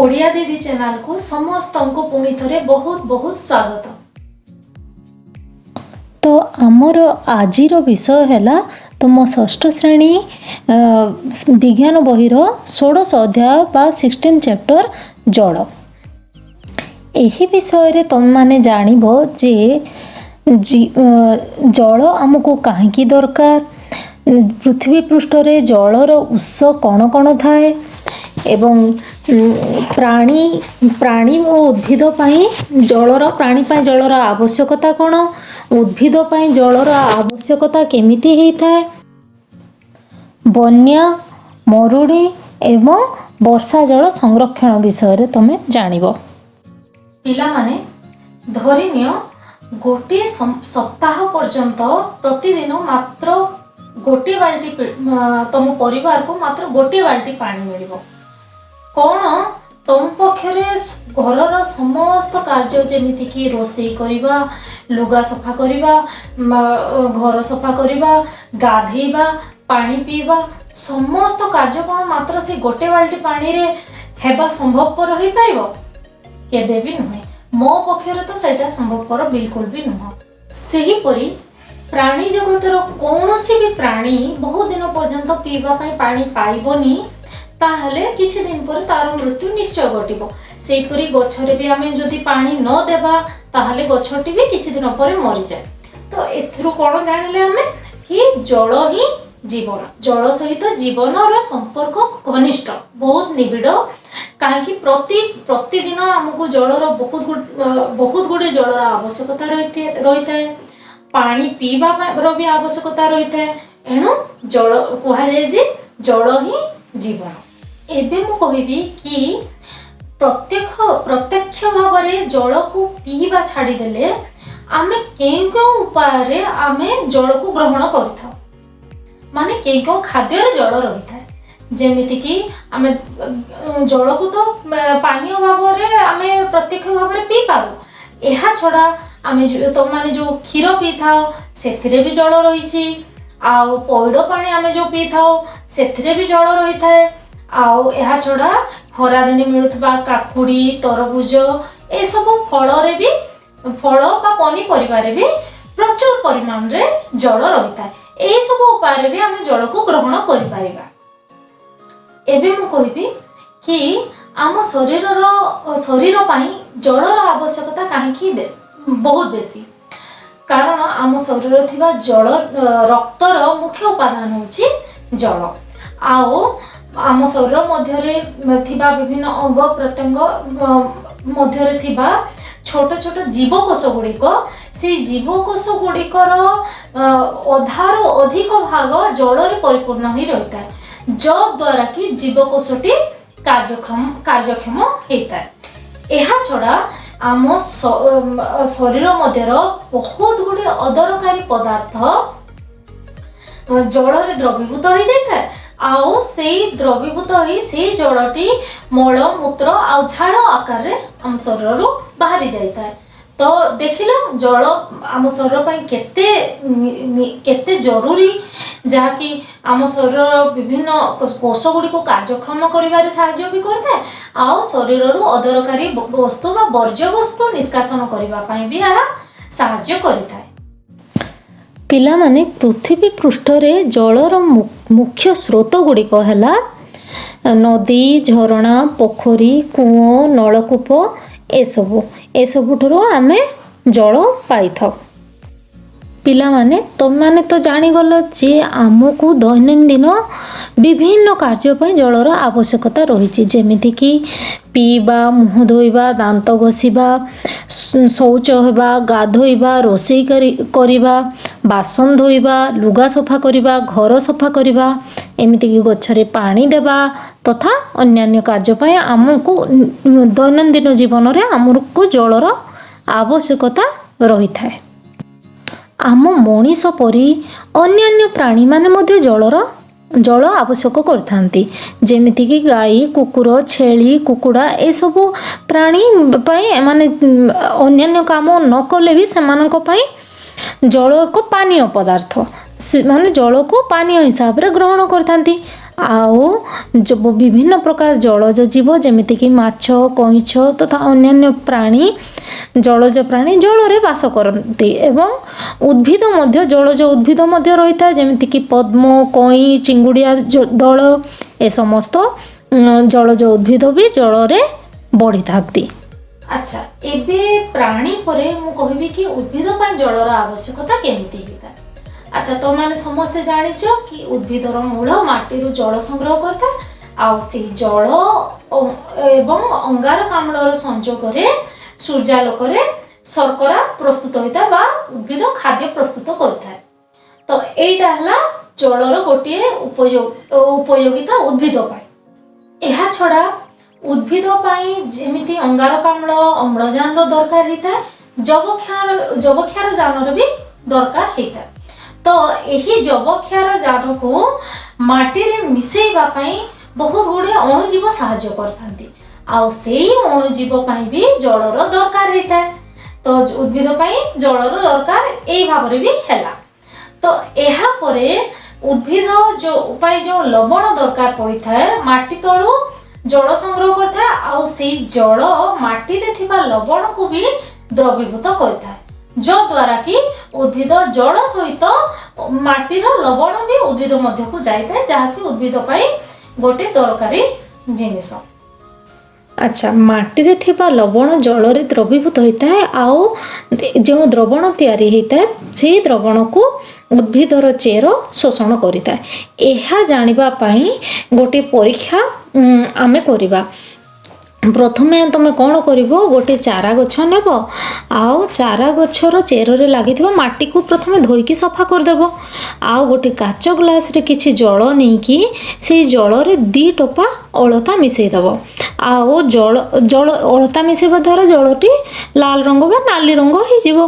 ଓଡ଼ିଆ ଦିଦି ଚ୍ୟାନେଲକୁ ସମସ୍ତଙ୍କୁ ପୁଣି ଥରେ ବହୁତ ବହୁତ ସ୍ୱାଗତ। ତ ଆମର ଆଜିର ବିଷୟ ହେଲା ତୁମ ଷଷ୍ଠ ଶ୍ରେଣୀ ବିଜ୍ଞାନ ବହିର ଷୋଡ଼ଶ ଅଧ୍ୟାୟ ବା 16 ଚାପ୍ଟର, ଜଳ। ଏହି ବିଷୟରେ ତୁମେମାନେ ଜାଣିବ ଯେ ଜଳ ଆମକୁ କାହିଁକି ଦରକାର, ପୃଥିବୀ ପୃଷ୍ଠରେ ଜଳର ଉତ୍ସ କ'ଣ କ'ଣ ଥାଏ ଏବଂ ପ୍ରାଣୀ ପ୍ରାଣୀ ଓ ଉଦ୍ଭିଦ ପାଇଁ ଜଳର, ପ୍ରାଣୀ ପାଇଁ ଜଳର ଆବଶ୍ୟକତା କ'ଣ, ଉଦ୍ଭିଦ ପାଇଁ ଜଳର ଆବଶ୍ୟକତା କେମିତି ହେଇଥାଏ, ବନ୍ୟା, ମରୁଡ଼ି ଏବଂ ବର୍ଷା ଜଳ ସଂରକ୍ଷଣ ବିଷୟରେ ତୁମେ ଜାଣିବ। ପିଲାମାନେ, ଧରିନିଅ ଗୋଟିଏ ସପ୍ତାହ ପର୍ଯ୍ୟନ୍ତ ପ୍ରତିଦିନ ମାତ୍ର ଗୋଟିଏ ବାଲ୍ଟି ତମ ପରିବାରକୁ ମାତ୍ର ଗୋଟିଏ ବାଲ୍ଟି ପାଣି ମିଳିବ। କ'ଣ ତମ ପକ୍ଷରେ ଘରର ସମସ୍ତ କାର୍ଯ୍ୟ, ଯେମିତିକି ରୋଷେଇ କରିବା, ଲୁଗା ସଫା କରିବା, ଘର ସଫା କରିବା, ଗାଧେଇବା, ପାଣି ପିଇବା, ସମସ୍ତ କାର୍ଯ୍ୟ କ'ଣ ମାତ୍ର ସେ ଗୋଟେ ବାଲ୍ଟି ପାଣିରେ ହେବା ସମ୍ଭବପର ହୋଇପାରିବ? କେବେ ବି ନୁହେଁ। ମୋ ପକ୍ଷରେ ତ ସେଇଟା ସମ୍ଭବପର ବିଲକୁଲ ବି ନୁହଁ। ସେହିପରି ପ୍ରାଣୀ ଜଗତର କୌଣସି ବି ପ୍ରାଣୀ ବହୁତ ଦିନ ପର୍ଯ୍ୟନ୍ତ ପିଇବା ପାଇଁ ପାଣି ପାଇବନି, ତାହେଲେ କିଛି ଦିନ ପରେ ତାର ମୃତ୍ୟୁ ନିଶ୍ଚୟ ଘଟିବ। ସେହିପରି ଗଛରେ ବି ଆମେ ଯଦି ପାଣି ନ ଦେବା, ତାହେଲେ ଗଛଟି ବି କିଛି ଦିନ ପରେ ମରିଯାଏ। ତ ଏଥିରୁ କ'ଣ ଜାଣିଲେ ଆମେ କି ଜଳ ହିଁ ଜୀବନ। ଜଳ ସହିତ ଜୀବନର ସମ୍ପର୍କ ଘନିଷ୍ଠ, ବହୁତ ନିବିଡ଼। କାହିଁକି ପ୍ରତିଦିନ ଆମକୁ ଜଳର ବହୁତ ଗୁଡ଼ିଏ ଜଳର ଆବଶ୍ୟକତା ରହିଥାଏ। ପାଣି ପିଇବା ର ବି ଆବଶ୍ୟକତା ରହିଥାଏ। ଏଣୁ ଜଳ କୁହାଯାଏ ଯେ ଜଳ ହିଁ ଜୀବନ। ଏବେ ମୁଁ କହିବି କି ପ୍ରତ୍ୟକ୍ଷ ଭାବରେ ଜଳକୁ ପିଇବା ଛାଡ଼ିଦେଲେ ଆମେ କେଉଁ କେଉଁ ଉପାୟରେ ଆମେ ଜଳକୁ ଗ୍ରହଣ କରିଥାଉ, ମାନେ କେଉଁ କେଉଁ ଖାଦ୍ୟରେ ଜଳ ରହିଥାଏ। ଯେମିତିକି ଆମେ ଜଳକୁ ତ ପାନୀୟ ଭାବରେ ଆମେ ପ୍ରତ୍ୟକ୍ଷ ଭାବରେ ପିଇପାରୁ। ଏହା ଛଡ଼ା ଆମେ ତମମାନେ ଯେଉଁ କ୍ଷୀର ପିଇଥାଅ, ସେଥିରେ ବି ଜଳ ରହିଛି। ଆଉ ପଇଡ଼ ପାଣି ଆମେ ଯେଉଁ ପିଇଥାଉ, ସେଥିରେ ବି ଜଳ ରହିଥାଏ। ଆଉ ଏହା ଛଡ଼ା ଖରାଦିନେ ମିଳୁଥିବା କାକୁଡ଼ି, ତରଭୁଜ, ଏସବୁ ଫଳରେ ବି, ଫଳ ବା ପନିପରିବାରେ ବି ପ୍ରଚୁର ପରିମାଣରେ ଜଳ ରହିଥାଏ। ଏହିସବୁ ଉପାୟରେ ବି ଆମେ ଜଳକୁ ଗ୍ରହଣ କରିପାରିବା। ଏବେ ମୁଁ କହିବି କି ଆମ ଶରୀର ପାଇଁ ଜଳର ଆବଶ୍ୟକତା କାହିଁକି ବହୁତ ବେଶୀ। କାରଣ ଆମ ଶରୀରରେ ଥିବା ଜଳ, ରକ୍ତର ମୁଖ୍ୟ ଉପାଦାନ ହେଉଛି ଜଳ। ଆଉ ଆମ ଶରୀର ମଧ୍ୟରେ ଥିବା ବିଭିନ୍ନ ଅଙ୍ଗ ପ୍ରତ୍ୟଙ୍ଗ ମଧ୍ୟରେ ଥିବା ଛୋଟ ଛୋଟ ଜୀବକୋଷ ଗୁଡ଼ିକ, ସେଇ ଜୀବକୋଷ ଗୁଡ଼ିକର ଅଧାରୁ ଅଧିକ ଭାଗ ଜଳରେ ପରିପୂର୍ଣ୍ଣ ହୋଇ ରହିଥାଏ, ଯଦ୍ୱାରା କି ଜୀବକୋଷଟି କାର୍ଯ୍ୟକ୍ଷମ ହେଇଥାଏ। ଏହା ଛଡ଼ା ଆମ ଶରୀର ମଧ୍ୟର ବହୁତ ଗୁଡ଼ିଏ ଅଦରକାରୀ ପଦାର୍ଥ ଜଳରେ ଦ୍ରବୀଭୂତ ହେଇଯାଇଥାଏ। ଆଉ ସେଇ ଦ୍ରବୀଭୂତ ହେଇ ସେଇ ଜଳଟି ମଳ, ମୂତ୍ର ଆଉ ଝାଳ ଆକାରରେ ଆମ ଶରୀରରୁ ବାହାରି ଯାଇଥାଏ। ତ ଦେଖିଲ, ଜଳ ଆମ ଶରୀର ପାଇଁ କେତେ ଜରୁରୀ, ଯାହାକି ଆମ ଶରୀରର ବିଭିନ୍ନ କୋଷ ଗୁଡ଼ିକୁ କାର୍ଯ୍ୟକ୍ଷମ କରିବାରେ ସାହାଯ୍ୟ ବି କରିଥାଏ ଆଉ ଶରୀରରୁ ଅଦରକାରୀ ବସ୍ତୁ ବା ବର୍ଜ୍ୟ ବସ୍ତୁ ନିଷ୍କାସନ କରିବା ପାଇଁ ବି ଏହା ସାହାଯ୍ୟ କରିଥାଏ। ପିଲାମାନେ, ପୃଥିବୀ ପୃଷ୍ଠରେ ଜଳର ମୁଖ୍ୟ ସ୍ରୋତ ଗୁଡ଼ିକ ହେଲା ନଦୀ, ଝରଣା, ପୋଖରୀ, କୂଅ, ନଳକୂପ, ଏସବୁ। ଏସବୁଠାରୁ ଆମେ ଜଳ ପାଇଥାଉ। ପିଲାମାନେ, ତୁମେମାନେ ତ ଜାଣିଗଲ ଯେ ଆମକୁ ଦୈନନ୍ଦିନ ବିଭିନ୍ନ କାର୍ଯ୍ୟ ପାଇଁ ଜଳର ଆବଶ୍ୟକତା ରହିଛି, ଯେମିତିକି ପିଇବା, ମୁହଁ ଧୋଇବା, ଦାନ୍ତ ଘଷିବା, ଶୌଚ ହେବା, ଗାଧୋଇବା, ରୋଷେଇ କରିବା, ବାସନ ଧୋଇବା, ଲୁଗା ସଫା କରିବା, ଘର ସଫା କରିବା, ଏମିତିକି ଗଛରେ ପାଣି ଦେବା ତଥା ଅନ୍ୟାନ୍ୟ କାର୍ଯ୍ୟ ପାଇଁ ଆମକୁ ଦୈନନ୍ଦିନ ଜୀବନରେ ଆମକୁ ଜଳର ଆବଶ୍ୟକତା ରହିଥାଏ। ଆମ ମଣିଷ ପରି ଅନ୍ୟାନ୍ୟ ପ୍ରାଣୀମାନେ ମଧ୍ୟ ଜଳ ଆବଶ୍ୟକ କରିଥାନ୍ତି। ଯେମିତିକି ଗାଈ, କୁକୁର, ଛେଳି, କୁକୁଡ଼ା, ଏସବୁ ପ୍ରାଣୀ ପାଇଁ ଏମାନେ ଅନ୍ୟାନ୍ୟ କାମ ନ କଲେ ବି ସେମାନଙ୍କ ପାଇଁ ଜଳ ଏକ ପାନୀୟ ପଦାର୍ଥ। ସେମାନେ ଜଳକୁ ପାନୀୟ ହିସାବରେ ଗ୍ରହଣ କରିଥାନ୍ତି। ଆଉ ଯେଉଁ ବିଭିନ୍ନ ପ୍ରକାର ଜଳଜ ଜୀବ ଯେମିତିକି ମାଛ, କଇଁଛ ତଥା ଅନ୍ୟାନ୍ୟ ପ୍ରାଣୀ, ଜଳଜ ପ୍ରାଣୀ ଜଳରେ ବାସ କରନ୍ତି ଏବଂ ଉଦ୍ଭିଦ ମଧ୍ୟ, ଜଳଜ ଉଦ୍ଭିଦ ମଧ୍ୟ ରହିଥାଏ, ଯେମିତିକି ପଦ୍ମ, କଇଁ, ଚିଙ୍ଗୁଡ଼ିଆ ଦଳ, ଏ ସମସ୍ତ ଜଳଜ ଉଦ୍ଭିଦ ବି ଜଳରେ ବଢ଼ିଥାନ୍ତି। ଆଚ୍ଛା, ଏବେ ପ୍ରାଣୀ ପରେ ମୁଁ କହିବି କି ଉଦ୍ଭିଦ ପାଇଁ ଜଳର ଆବଶ୍ୟକତା କେମିତି ହେଇଥାଏ। ଆଚ୍ଛା, ତମମାନେ ସମସ୍ତେ ଜାଣିଛ କି ଉଦ୍ଭିଦର ମୂଳ ମାଟିରୁ ଜଳ ସଂଗ୍ରହ କରିଥାଏ ଆଉ ସେଇ ଜଳ ଏବଂ ଅଙ୍ଗାରକାମ୍ଳର ସଂଯୋଗରେ ସୂର୍ଯ୍ୟାଲୋକରେ ଶର୍କରା ପ୍ରସ୍ତୁତ ହୋଇଥାଏ ବା ଉଦ୍ଭିଦ ଖାଦ୍ୟ ପ୍ରସ୍ତୁତ କରିଥାଏ। ତ ଏଇଟା ହେଲା ଜଳର ଗୋଟିଏ ଉପଯୋଗିତା ଉଦ୍ଭିଦ ପାଇଁ। ଏହା ଛଡ଼ା ଉଦ୍ଭିଦ ପାଇଁ ଯେମିତି ଅଙ୍ଗାରକାମ୍ଳ, ଅମ୍ଳଜାନର ଦରକାର ହେଇଥାଏ, ଯବକ୍ଷାର ଯାନର ବି ଦରକାର ହେଇଥାଏ। ତ ଏହି ଯବକ୍ଷାର ଯାନକୁ ମାଟିରେ ମିଶେଇବା ପାଇଁ ବହୁତ ଗୁଡ଼ିଏ ଅଣୁଜୀବ ସାହାଯ୍ୟ କରିଥାନ୍ତି ଆଉ ସେଇ ଅଣୁଜୀବ ପାଇଁ ବି ଜଳର ଦରକାର ହେଇଥାଏ। ତ ଉଦ୍ଭିଦ ପାଇଁ ଜଳର ଦରକାର ଏଇ ଭାବରେ ବି ହେଲା। ତ ଏହାପରେ ଉଦ୍ଭିଦ ଯୋଉ ପାଇଁ ଯୋଉ ଲବଣ ଦରକାର ପଡ଼ିଥାଏ, ମାଟି ତଳୁ ଜଳ ସଂଗ୍ରହ କରିଥାଏ ଆଉ ସେଇ ଜଳ ମାଟିରେ ଥିବା ଲବଣକୁ ବି ଦ୍ରବୀଭୂତ କରିଥାଏ, ଯଦ୍ୱାରା କି ଉଦ୍ଭିଦ ଜଳ ସହିତ ମାଟିର ଲବଣ ବି ଉଦ୍ଭିଦ ମଧ୍ୟକୁ ଯାଇଥାଏ, ଯାହାକି ଉଦ୍ଭିଦ ପାଇଁ ଗୋଟେ ଦରକାରୀ ଜିନିଷ। ଆଚ୍ଛା, ମାଟିରେ ଥିବା ଲବଣ ଜଳରେ ଦ୍ରବୀଭୂତ ହୋଇଥାଏ ଆଉ ଯେଉଁ ଦ୍ରବଣ ତିଆରି ହେଇଥାଏ, ସେଇ ଦ୍ରବଣକୁ ଉଦ୍ଭିଦର ଚେର ଶୋଷଣ କରିଥାଏ। ଏହା ଜାଣିବା ପାଇଁ ଗୋଟିଏ ପରୀକ୍ଷା ଆମେ କରିବା। ପ୍ରଥମେ ତମେ କ'ଣ କରିବ? ଗୋଟେ ଚାରା ଗଛ ନେବ ଆଉ ଚାରା ଗଛର ଚେରରେ ଲାଗିଥିବା ମାଟିକୁ ପ୍ରଥମେ ଧୋଇକି ସଫା କରିଦେବ ଆଉ ଗୋଟେ କାଚ ଗ୍ଲାସରେ କିଛି ଜଳ ନେଇକି ସେଇ ଜଳରେ 2 ଟୋପା ଅଳତା ମିଶାଇ ଦେବ। ଆଉ ଜଳ ଜଳ ଅଳତା ମିଶାଇବା ଦ୍ୱାରା ଜଳଟି ଲାଲ ରଙ୍ଗ ବା ନାଲି ରଙ୍ଗ ହେଇଯିବ।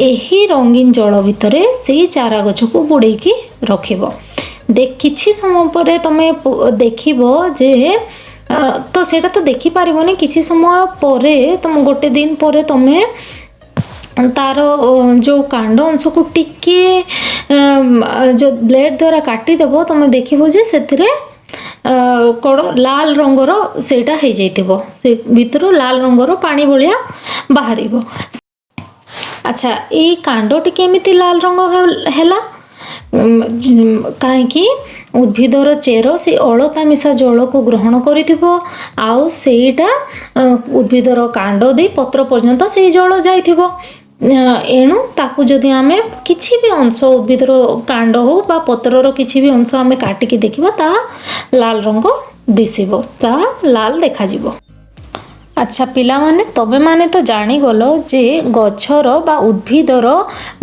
ଏହି ରଙ୍ଗୀନ ଜଳ ଭିତରେ ସେଇ ଚାରା ଗଛକୁ ବୁଡ଼େଇକି ରଖିବ। କିଛି ସମୟ ପରେ ତମେ ଦେଖିବ ଯେ ତ ସେଇଟା ତ ଦେଖିପାରିବନି, କିଛି ସମୟ ପରେ ତମ ଗୋଟେ ଦିନ ପରେ ତମେ ତାର ଯେଉଁ କାଣ୍ଡ ଅଂଶକୁ ଟିକିଏ ଯେଉଁ ବ୍ଲେଡ଼ ଦ୍ୱାରା କାଟିଦେବ, ତମେ ଦେଖିବ ଯେ ସେଥିରେ କ'ଣ ଲାଲ ରଙ୍ଗର ସେଇଟା ହେଇଯାଇଥିବ, ସେ ଭିତରୁ ଲାଲ ରଙ୍ଗର ପାଣି ଭଳିଆ ବାହାରିବ। ଆଚ୍ଛା, ଏଇ କାଣ୍ଡଟି କେମିତି ଲାଲ ରଙ୍ଗ ହେଲା? କାହିଁକି ଉଦ୍ଭିଦର ଚେର ସେ ଅଳତା ମିଶା ଜଳକୁ ଗ୍ରହଣ କରିଥିବ ଆଉ ସେଇଟା ଉଦ୍ଭିଦର କାଣ୍ଡ ଦେଇ ପତ୍ର ପର୍ଯ୍ୟନ୍ତ ସେଇ ଜଳ ଯାଇଥିବ। ଏଣୁ ତାକୁ ଯଦି ଆମେ କିଛି ବି ଅଂଶ, ଉଦ୍ଭିଦର କାଣ୍ଡ ହଉ ବା ପତ୍ରର କିଛି ବି ଅଂଶ ଆମେ କାଟିକି ଦେଖିବା, ତାହା ଲାଲ ରଙ୍ଗ ଦିଶିବ, ତାହା ଲାଲ ଦେଖାଯିବ। ଆଚ୍ଛା ପିଲାମାନେ, ତମେମାନେ ତ ଜାଣିଗଲ ଯେ ଗଛର ବା ଉଦ୍ଭିଦର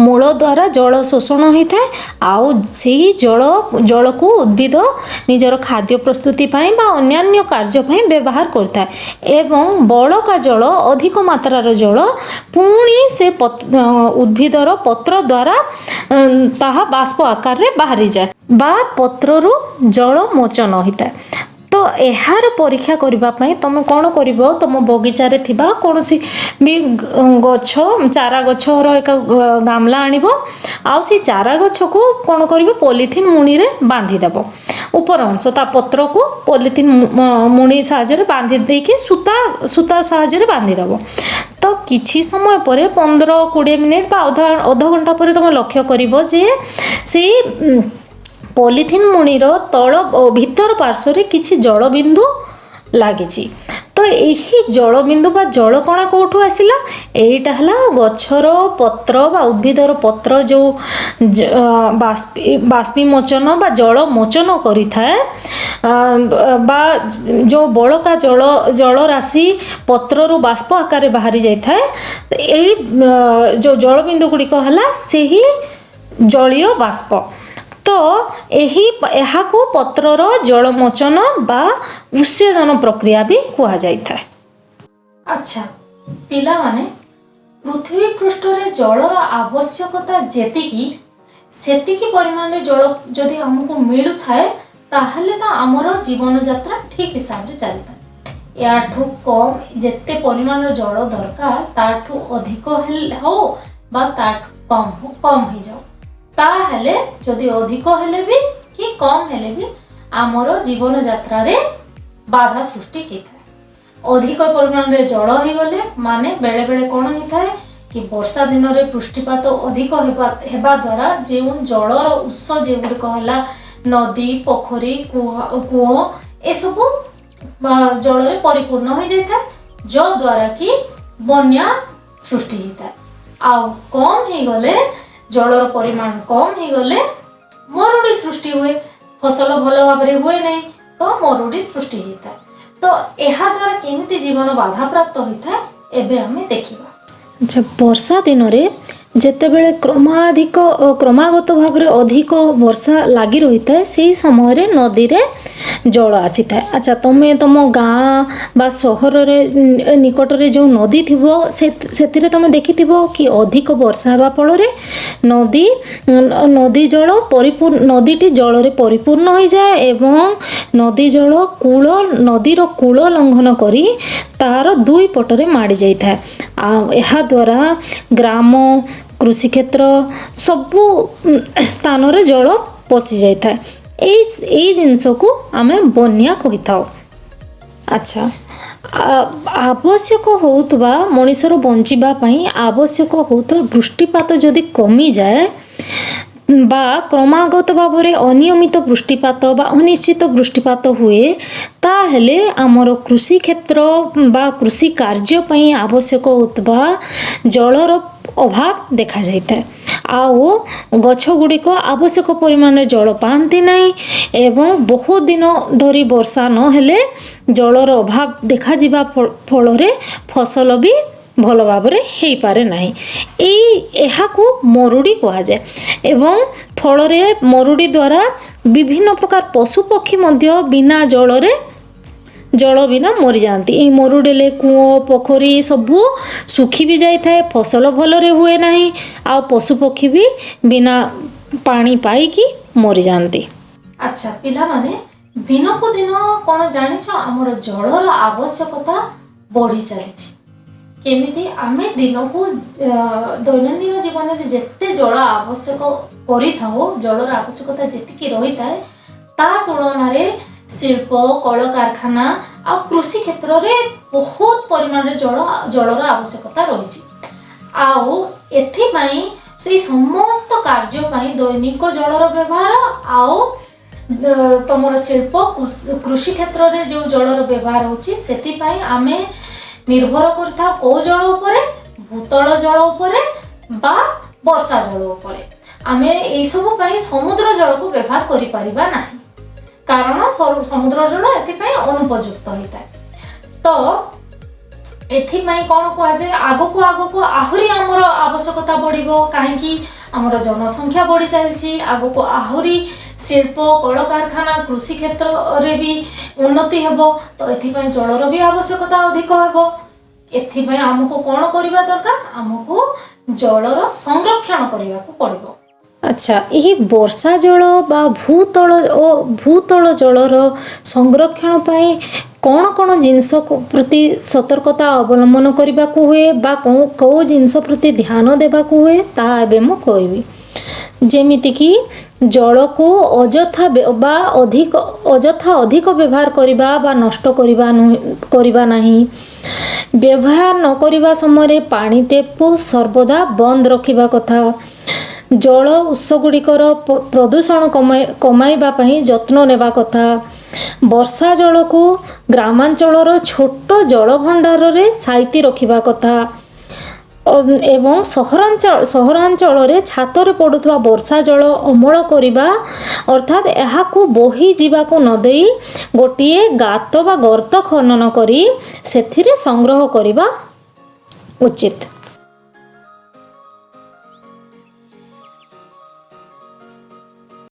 ମୂଳ ଦ୍ୱାରା ଜଳ ଶୋଷଣ ହୋଇଥାଏ ଆଉ ସେହି ଜଳକୁ ଉଦ୍ଭିଦ ନିଜର ଖାଦ୍ୟ ପ୍ରସ୍ତୁତି ପାଇଁ ବା ଅନ୍ୟାନ୍ୟ କାର୍ଯ୍ୟ ପାଇଁ ବ୍ୟବହାର କରିଥାଏ ଏବଂ ବଳକା ଜଳ, ଅଧିକ ମାତ୍ରାର ଜଳ ପୁଣି ସେ ଉଦ୍ଭିଦର ପତ୍ର ଦ୍ୱାରା ତାହା ବାଷ୍ପ ଆକାରରେ ବାହାରିଯାଏ ବା ପତ୍ରରୁ ଜଳ ମୋଚନ ହୋଇଥାଏ। ତ ଏହାର ପରୀକ୍ଷା କରିବା ପାଇଁ ତମେ କ'ଣ କରିବ? ତମ ବଗିଚାରେ ଥିବା କୌଣସି ବି ଗଛ, ଚାରା ଗଛର ଏକ ଗାମଲା ଆଣିବ ଆଉ ସେଇ ଚାରା ଗଛକୁ କ'ଣ କରିବ? ପଲିଥିନ୍ ମୁଣିରେ ବାନ୍ଧିଦେବ। ଉପର ଅଂଶ, ତା ପତ୍ରକୁ ପଲିଥିନ୍ ମୁଣି ସାହାଯ୍ୟରେ ବାନ୍ଧି ଦେଇକି ସୂତା ସାହାଯ୍ୟରେ ବାନ୍ଧିଦେବ। ତ କିଛି ସମୟ ପରେ, 15-20 ମିନିଟ୍ ବା ଅଧଘଣ୍ଟା ପରେ ତମେ ଲକ୍ଷ୍ୟ କରିବ ଯେ ସେଇ ପଲିଥିନ୍ ମୁଣିର ତଳ ଓ ଭିତର ପାର୍ଶ୍ୱରେ କିଛି ଜଳବିନ୍ଦୁ ଲାଗିଛି। ତ ଏହି ଜଳବିନ୍ଦୁ ବା ଜଳକଣା କେଉଁଠୁ ଆସିଲା? ଏଇଟା ହେଲା ଗଛର ପତ୍ର ବା ଉଦ୍ଭିଦର ପତ୍ର ଯେଉଁ ବାଷ୍ପୀମୋଚନ ବା ଜଳ ମୋଚନ କରିଥାଏ ବା ଯେଉଁ ବଳକା ଜଳରାଶି ପତ୍ରରୁ ବାଷ୍ପ ଆକାରରେ ବାହାରି ଯାଇଥାଏ, ଏଇ ଯେଉଁ ଜଳବିନ୍ଦୁ ଗୁଡ଼ିକ ହେଲା ସେହି ଜଳୀୟ ବାଷ୍ପ। ତ ଏହାକୁ ପତ୍ରର ଜଳମୋଚନ ବା ଉତ୍ସେଦନ ପ୍ରକ୍ରିୟା ବି କୁହାଯାଇଥାଏ। ଆଚ୍ଛା ପିଲାମାନେ, ପୃଥିବୀ ପୃଷ୍ଠରେ ଜଳର ଆବଶ୍ୟକତା ଯେତିକି, ସେତିକି ପରିମାଣରେ ଜଳ ଯଦି ଆମକୁ ମିଳୁଥାଏ, ତାହେଲେ ତ ଆମର ଜୀବନଯାତ୍ରା ଠିକ୍ ହିସାବରେ ଚାଲିଥାଏ। ୟାଠୁ କମ୍, ଯେତେ ପରିମାଣର ଜଳ ଦରକାର ତାଠୁ ଅଧିକ ହେଲେ ହଉ ବା ତାଠୁ କମ୍ ହଉ, କମ୍ ହେଇଯାଉ, ତାହେଲେ ଯଦି ଅଧିକ ହେଲେ ବି କି କମ୍ ହେଲେ ବି ଆମର ଜୀବନଯାତ୍ରାରେ ବାଧା ସୃଷ୍ଟି ହେଇଥାଏ। ଅଧିକ ପରିମାଣରେ ଜଳ ହେଇଗଲେ, ମାନେ ବେଳେବେଳେ କ'ଣ ହେଇଥାଏ କି ବର୍ଷା ଦିନରେ ବୃଷ୍ଟିପାତ ଅଧିକ ହେବା ଦ୍ୱାରା ଯେଉଁ ଜଳର ଉତ୍ସ ଯେଉଁଗୁଡ଼ିକ ହେଲା ନଦୀ, ପୋଖରୀ, କୂଅ ଏସବୁ ଜଳରେ ପରିପୂର୍ଣ୍ଣ ହୋଇଯାଇଥାଏ, ଯଦ୍ୱାରା କି ବନ୍ୟା ସୃଷ୍ଟି ହେଇଥାଏ। ଆଉ କମ୍ ହେଇଗଲେ, ଜଳର ପରିମାଣ କମ୍ ହେଇଗଲେ ମରୁଡ଼ି ସୃଷ୍ଟି ହୁଏ। ଫସଲ ଭଲ ଭାବରେ ହୁଏ ନାହିଁ ତ ମରୁଡ଼ି ସୃଷ୍ଟି ହେଇଥାଏ। ତ ଏହା ଦ୍ୱାରା କେମିତି ଜୀବନ ବାଧାପ୍ରାପ୍ତ ହୋଇଥାଏ, ଏବେ ଆମେ ଦେଖିବା। ଆଚ୍ଛା, ବର୍ଷା ଦିନରେ ଯେତେବେଳେ କ୍ରମାଗତ ଭାବରେ ଅଧିକ ବର୍ଷା ଲାଗି ରହିଥାଏ, ସେହି ସମୟରେ ନଦୀରେ ଜଳ ଆସିଥାଏ। ଆଚ୍ଛା, ତମେ ତମ ଗାଁ ବା ସହରରେ ନିକଟରେ ଯେଉଁ ନଦୀ ଥିବ, ସେଥିରେ ତମେ ଦେଖିଥିବ କି ଅଧିକ ବର୍ଷା ହେବା ଫଳରେ ନଦୀ ଜଳ ପରିପୂର୍ଣ୍ଣ, ନଦୀଟି ଜଳରେ ପରିପୂର୍ଣ୍ଣ ହୋଇଯାଏ ଏବଂ ନଦୀ ଜଳ ନଦୀର କୂଳ ଲଙ୍ଘନ କରି ତାର ଦୁଇ ପଟରେ ମାଡ଼ି ଯାଇଥାଏ। ଆଉ ଏହାଦ୍ୱାରା ଗ୍ରାମ, କୃଷିକ୍ଷେତ୍ର ସବୁ ସ୍ଥାନରେ ଜଳ ପଶି ଯାଇଥାଏ। ଏଇ ଜିନିଷକୁ ଆମେ ବନ୍ୟା କହିଥାଉ। ଆଚ୍ଛା, ଆବଶ୍ୟକ ହେଉଥିବା, ମଣିଷର ବଞ୍ଚିବା ପାଇଁ ଆବଶ୍ୟକ ହେଉଥିବା ବୃଷ୍ଟିପାତ ଯଦି କମିଯାଏ ବା କ୍ରମାଗତ ଭାବରେ ଅନିୟମିତ ବୃଷ୍ଟିପାତ ବା ଅନିଶ୍ଚିତ ବୃଷ୍ଟିପାତ ହୁଏ, ତାହେଲେ ଆମର କୃଷି କ୍ଷେତ୍ର ବା କୃଷି କାର୍ଯ୍ୟ ପାଇଁ ଆବଶ୍ୟକ ହେଉଥିବା ଜଳର ଅଭାବ ଦେଖାଯାଇଥାଏ ଆଉ ଗଛ ଗୁଡ଼ିକ ଆବଶ୍ୟକ ପରିମାଣରେ ଜଳ ପାଆନ୍ତି ନାହିଁ ଏବଂ ବହୁତ ଦିନ ଧରି ବର୍ଷା ନହେଲେ ଜଳର ଅଭାବ ଦେଖାଯିବା ଫଳରେ ଫସଲ ବି ଭଲ ଭାବରେ ହେଇପାରେ ନାହିଁ। ଏହାକୁ ମରୁଡ଼ି କୁହାଯାଏ ଏବଂ ଫଳରେ ମରୁଡ଼ି ଦ୍ୱାରା ବିଭିନ୍ନ ପ୍ରକାର ପଶୁପକ୍ଷୀ ମଧ୍ୟ ବିନା ଜଳରେ, ଜଳ ବିନା ମରିଯାଆନ୍ତି। ଏହି ମରୁଡ଼ି ହେଲେ କୂଅ, ପୋଖରୀ ସବୁ ଶୁଖି ବି ଯାଇଥାଏ, ଫସଲ ଭଲରେ ହୁଏ ନାହିଁ ଆଉ ପଶୁପକ୍ଷୀ ବି ବିନା ପାଣି ପାଇକି ମରିଯାଆନ୍ତି। ଆଚ୍ଛା ପିଲାମାନେ, ଦିନକୁ ଦିନ କ'ଣ ଜାଣିଛ, ଆମର ଜଳର ଆବଶ୍ୟକତା ବଢ଼ି ଚାଲିଛି। କେମିତି? ଆମେ ଦିନକୁ ଦୈନନ୍ଦିନ ଜୀବନରେ ଯେତେ ଜଳ ଆବଶ୍ୟକ କରିଥାଉ, ଜଳର ଆବଶ୍ୟକତା ଯେତିକି ରହିଥାଏ, ତା ତୁଳନାରେ ଶିଳ୍ପ, କଳକାରଖାନା ଆଉ କୃଷି କ୍ଷେତ୍ରରେ ବହୁତ ପରିମାଣରେ ଜଳର ଆବଶ୍ୟକତା ରହିଛି। ଆଉ ଏଥିପାଇଁ, ସେଇ ସମସ୍ତ କାର୍ଯ୍ୟ ପାଇଁ ଦୈନିକ ଜଳର ବ୍ୟବହାର ଆଉ ତମର ଶିଳ୍ପ, କୃଷି କ୍ଷେତ୍ରରେ ଯେଉଁ ଜଳର ବ୍ୟବହାର ହେଉଛି, ସେଥିପାଇଁ ଆମେ ନିର୍ଭର କରିଥାଉ କୋଉ ଜଳ ଉପରେ? ଭୂତଳ ଜଳ ଉପରେ ବା ବର୍ଷା ଜଳ ଉପରେ। ଆମେ ଏଇସବୁ ପାଇଁ ସମୁଦ୍ର ଜଳକୁ ବ୍ୟବହାର କରିପାରିବା ନାହିଁ, କାରଣ ସମୁଦ୍ର ଜଳ ଏଥିପାଇଁ ଅନୁପଯୁକ୍ତ ହୋଇଥାଏ। ତ ଏଥିପାଇଁ କ'ଣ କୁହାଯାଏ, ଆଗକୁ ଆଗକୁ ଆହୁରି ଆମର ଆବଶ୍ୟକତା ବଢ଼ିବ। କାହିଁକି? ଆମର ଜନସଂଖ୍ୟା ବଢ଼ି ଚାଲିଛି। ଆଗକୁ ଆହୁରି ଶିଳ୍ପ, କଳକାରଖାନା, କୃଷି କ୍ଷେତ୍ରରେ ବି ଉନ୍ନତି ହେବ। ତ ଏଥିପାଇଁ ଜଳର ବି ଆବଶ୍ୟକତା ଅଧିକ ହେବ। ଏଥିପାଇଁ ଆମକୁ କ'ଣ କରିବା ଦରକାର? ଆମକୁ ଜଳର ସଂରକ୍ଷଣ କରିବାକୁ ପଡ଼ିବ। ଆଚ୍ଛା, ଏହି ବର୍ଷା ଜଳ ବା ଭୂତଳ ଜଳର ସଂରକ୍ଷଣ ପାଇଁ କ'ଣ କ'ଣ ଜିନିଷ ପ୍ରତି ସତର୍କତା ଅବଲମ୍ବନ କରିବାକୁ ହୁଏ ବା କେଉଁ କେଉଁ ଜିନିଷ ପ୍ରତି ଧ୍ୟାନ ଦେବାକୁ ହୁଏ, ତାହା ଏବେ ମୁଁ କହିବି। ଯେମିତିକି ଜଳକୁ ଅଯଥା ବା ଅଧିକ ଅଯଥା ଅଧିକ ବ୍ୟବହାର କରିବା ବା ନଷ୍ଟ କରିବା ନୁହେଁ, କରିବା ନାହିଁ। ବ୍ୟବହାର ନ କରିବା ସମୟରେ ପାଣି ଟେପ୍କୁ ସର୍ବଦା ବନ୍ଦ ରଖିବା କଥା। ଜଳ ଉତ୍ସ ଗୁଡ଼ିକର ପ୍ରଦୂଷଣ କମାଇବା ପାଇଁ ଯତ୍ନ ନେବା କଥା। ବର୍ଷା ଜଳକୁ ଗ୍ରାମାଞ୍ଚଳର ଛୋଟ ଜଳଭଣ୍ଡାରରେ ସାଇତି ରଖିବା କଥା ଏବଂ ସହରାଞ୍ଚଳରେ ଛାତରେ ପଡ଼ୁଥିବା ବର୍ଷା ଜଳ ଅମଳ କରିବା, ଅର୍ଥାତ୍ ଏହାକୁ ବୋହି ଯିବାକୁ ନ ଦେଇ ଗୋଟିଏ ଗାତ ବା ଗର୍ତ୍ତ ଖନନ କରି ସେଥିରେ ସଂଗ୍ରହ କରିବା ଉଚିତ।